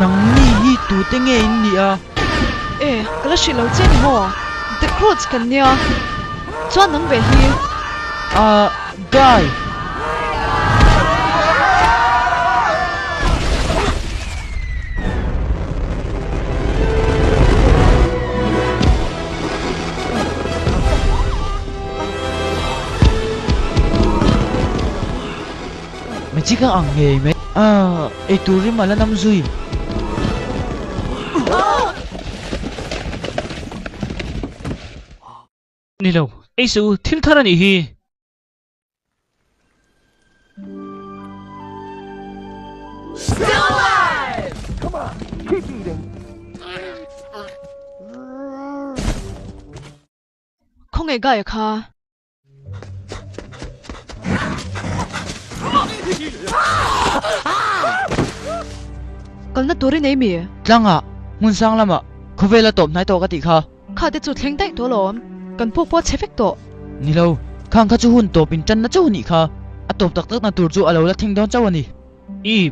Nangni hi tute nge in nih a? E, ka la hrilh lo che ni maw? The Croods kan nia. Chuan nang ve hi. Ah, Guy! Magic a ang ngei mai. Ah, eitur rim a la nam zui. Ni lo, ei suh u, thil thar a nih hi. Khawngaih Gaia kha. Kalna tur i nei mi? Tlangah, hmun sang lamah, khawvel a tawp hnai tawh ka tih kha. Kha te chu thleng daih tawh alawm, kan puk pawh a chhe vek tawh. Ni lo, khang kha chu hun tawp in tanna chauh a nih kha, a tawp tak takna tur chu a lo la thleng dawn chauh a ni. I